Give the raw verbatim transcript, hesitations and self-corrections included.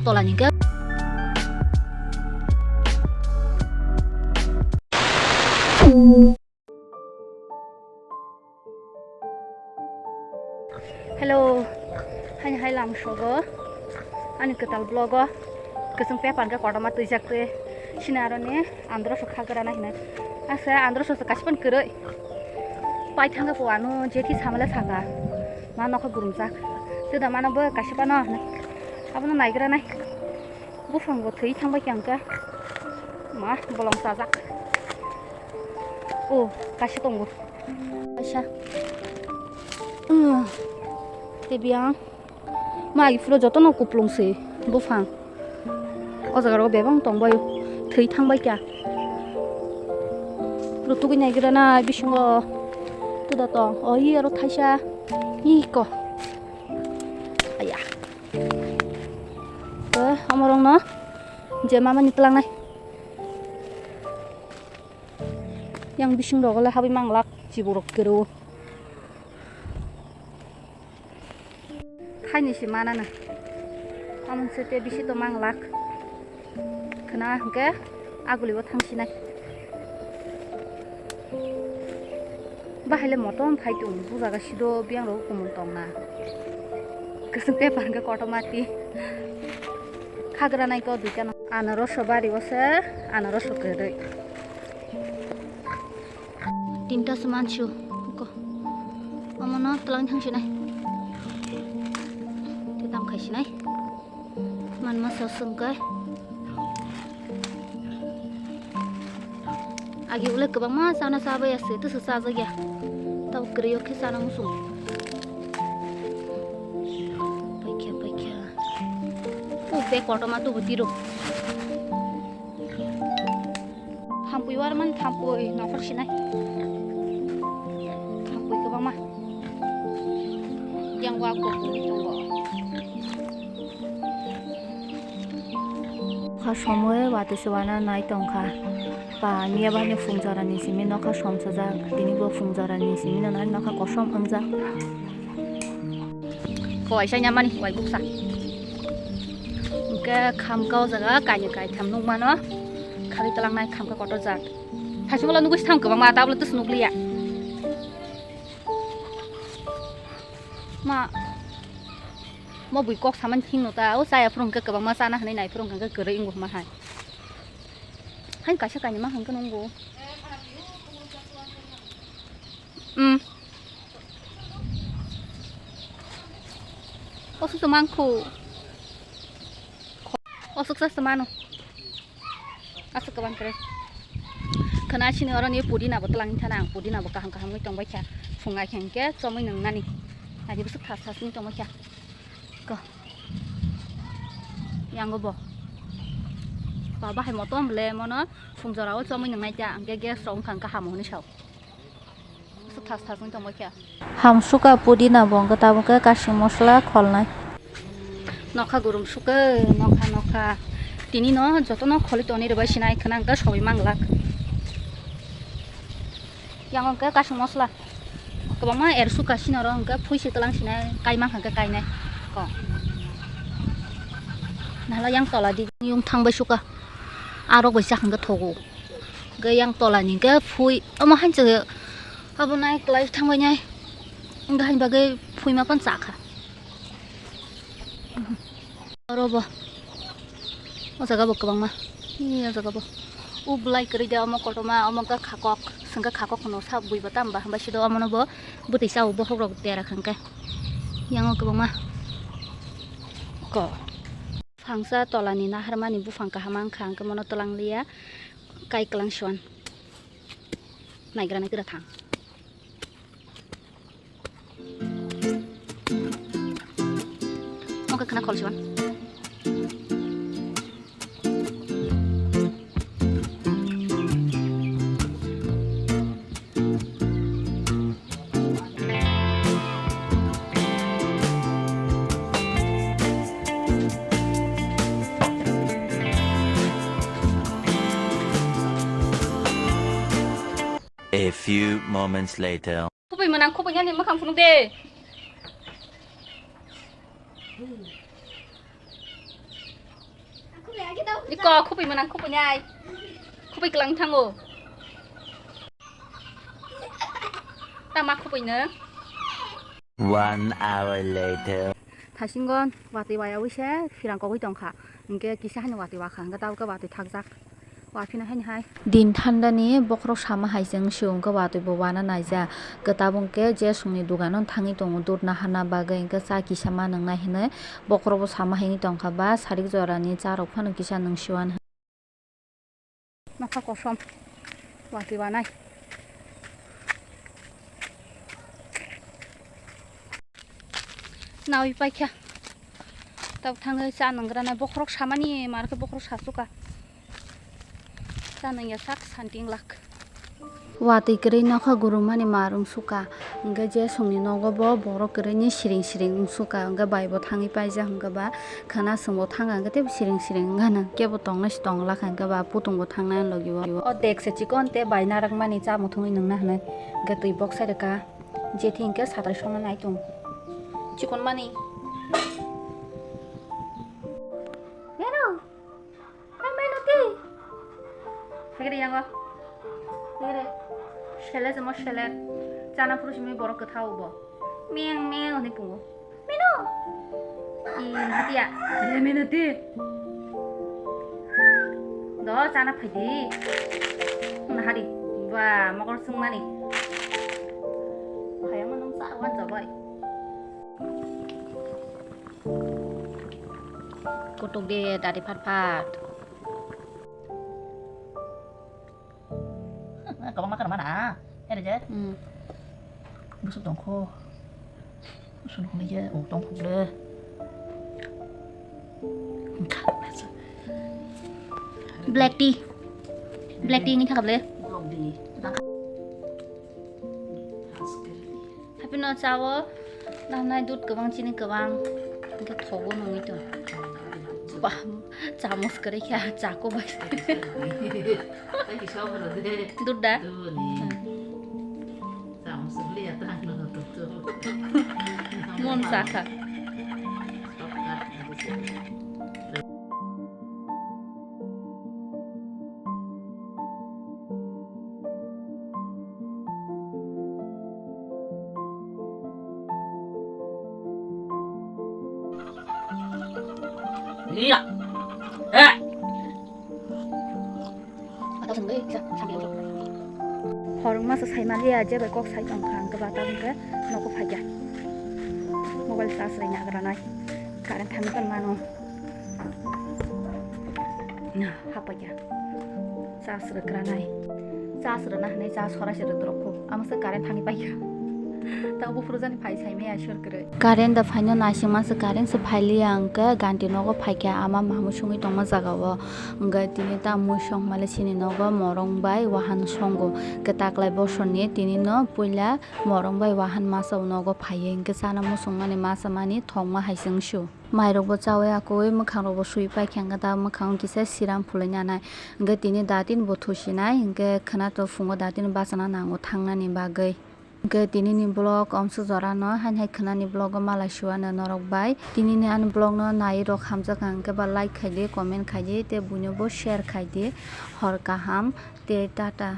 Tola ni ke. Hello, haini hai lam sogo ani kwtal vlog o kwchwng paper khe kotorma twijak twi sini aro ni andro so khagra na hino asa andro so kaisa pan kwrwi pai thangkha po ano jethi samale saka ma nokha gurumjak tida mano bo kaisa pano abono naigra nai. Buphango thwi thangbai khe ang khe ma bolong chajak. O kaisa tongo. Kaisa. Tei biyang ma agi phuru jotono kuplung se buphang. O jaga rok bebak tongbai thwi thangbai khe. Rutugwi naigra nai bisingo tuda tong. O hi aro thaisa. Hi ko. Aya. Te omorokno je mamani twlangnai. Yang bising rok le habwi manglak chiborok kwrwi. Thaini se manana. Amon se te bisi to manglak. Khna hwnkhe. Aguli o thangsinai. Bahai le motom phai tung bujaga sido biyang rok kumul tong na. Kwswng paper hwnkhe kotorma ti. Khagra nai ko duita no. Anaros o bari o se anaros o kwrwi. Tinta se mansu ko. Omono twlang thangsinai. Te tam khaisinai. Manma sosong kai. Agi ule kwbangma chana chabai ase, tesa chajakya. Tabo kwrwi o khe chana muchung. Paikha, paikha. O bag kotorma tubu tiro. Thampui warman thampui nokhor sinai. Thampui kwbangma. Yang wa kok tongo. Kha somoi watwi se wana nai tongkha. Pa miya bani phung jorani simi nokha somsajak. Tini bo phung jorani simi no nai nokha kosom wngjak. Kowai sai nyamani wai buksa. Hwnkhe khamka o jaga kainwi kaitham nukmano. Khari twlangnai khamka kotor jak. Thaichung ulo nugui sam kwbangma tablo tus nukliya. Ma. Mo bui kok saman thing no ta o chaya phuru hwnkhe kwbangma chana hinwi nai phuru hwnkhe kwrwi wngo hwnma hai. Hai kaisa kainwi ma hwnkhe nungo. Um. Osu to mangkhu. Osu sa mano. Aswk kwbang kwrwi. Khwna sini oro ni pudina bo twlang thana ang pudina bo kaham kaham wng tong bai kha. Phung ai khe hwnkhe chomwi nung nani. Agi bwswk thas thas wng tong bai kha. Ko. Yango bo. Ba bahai motom le mono phung jora o chomwi nung nai ta ang khe gas rok wng kha hwnwi sao. Thas thas wng tongbai kha. Ham suka pudina bo hwnkhe tabuk khe kasing mosola kholnai. Nokha gurum suka nokha nokha. Tini no joto no kholi toni rwbai sinai khwna hwnkhe sobi manglak. Yang hwnkhe kasing mosola. Kwbangma er suka sini oro hwnkhe phui se twlang sinai kai mankha hwnkhe kainai. Ko. Nahla yang tola di yung thangbai suka. Arok bai chakha hwnkhe thogo. Hwnkhe yang tola ni hwnkhe phui omo hanse abo nai kwlai thangbai nai. Hwnkhe haini bagwi phuima phano chakha. Oro bo. O jaga bo kwbangma. Ee, o jaga bo. O bwlai kwrwi de omo kotorma, omo wngkha khakok. Swngkha khakok hwno sa bui bo tamo ba. Hambai sido omono bo bwtwi chao bokhok rok dera kha hwnkhe. Yang o kwbangma. Ko. Phangsa tola ni naharmani buphang kaham wngkha, hwnkhe mono twlang liya. Kai kwlang suan. Naigra naigra thang. Oke, khna khol suan. A few moments later. Khupui mwnang khupui yani mwkhang phunuk de. Iko khupui manang khupui nai. Khupui klang thango. Tama khupui no. One hour later. Thasingon watwi waya wise phirang kogwi tongkha. Hingke kisa hani watwi wakha. Hingke tabuk watwi thakjak. Waphina haini hai. Din thandani bokhorok sama hai chwng sio hwnkhe watwi bo wana naijak. Kwtabuk khe je songni dugano thangwi tongo dudna hana bagwi hwnkhe cha kisa ma nwngnai hinwi bokhorok bo sama haini tongkha ba sarik jorani cha rok phano kisa nwng siwan. Nokha kosom watwi wanai. Nawi paikha. Tabuk thangwi cha nwngrana bokhorok samani, mar khe bokhorok sachuka. Cha nungya sak santing lak. Watwi kwrwi nokha gurumani mar wngsuka. Hwnkhe je songni nogo bo borok kwrwini siring siring wngsuka. Hwnkhe bai bo thangwi paijak hwnkhe ba khana chwngbo thangkha hwnkhe teibo siring siring wngkha nang kebo tongnai se tonglakha hwnkhe ba putung bo thangnai logi o. O dek se chikon tei bai narakmani cha muthungwi nungna hwnwi hwnkhe twi bok sai rwkha. Jethi hwnkhe satai songna nai tongo. Chikon mani. Meno. Hai meno ti. Hagre yango. Hagre. Sele jemo sele. Chana phuru simi borok kwthao bo. Meng meng hwnwi pungo. Meno. I nahatia. He meno ti. Do chana phaidi. Nahadi. Ba mokol sungmani. Hayang manung sa wan jabai. Kutuk de dadi phat phat. Kabang makan mana? Ada je. Hmm. Busuk tongkho. Busuk tongkho je, oh tongkho le. Black tea. Black tea ni khakap le. Black tea. Happy no chao, nangnai dud kwbang, chini kwbang, hwnkhe thogo nungwi tong. Ba, chamus kwrwi khe, chako bai. Dud da? Mon sakha. Iya. Eh. Horong masa sai maliya, je bai kok sai tong kha, hwnkhe ba tabuk khe nogo phaikha. Mobile charge rwna agranai. Current thangwi tongmano. Haphaikha. Charge rwkranai. Charge rwna hwnwi charge horaisa rwdrokhu. Amasa current thangwi paikha. Tabo buphuru jani phai saimaya sor kwrwi. Current da phaino naisingma se current se phailiya hwnkhe ganti nogo phaikha ama mamui songwi tongma jagao. Hwnkhe tini ta mui songmale chini nogo morong bai wahan songo. Kwtaklai bosorni tinino puila morong bai wahan masa nogo phaiwi hwnkhe chana muchungmani masa mani thokma hai chwngsu. Mairokbo chaui akui mwkhangrokbo sui paikha hwnkhe ta mwkhang kisa siram phulwi nanai. Hwnkhe tini datin bo thusinai hwnkhe khwnato phungo datin bachana nango thangnani bagwi. Hwnkhe tinini vlog omswk jorano haini hai khwnani vlog o malai suiano norok bai. Tinini ani vlog no nai rok hamjak ang khe ba like khai di, comment khai di tei buino bo share khai di. Hor kaham tei tata.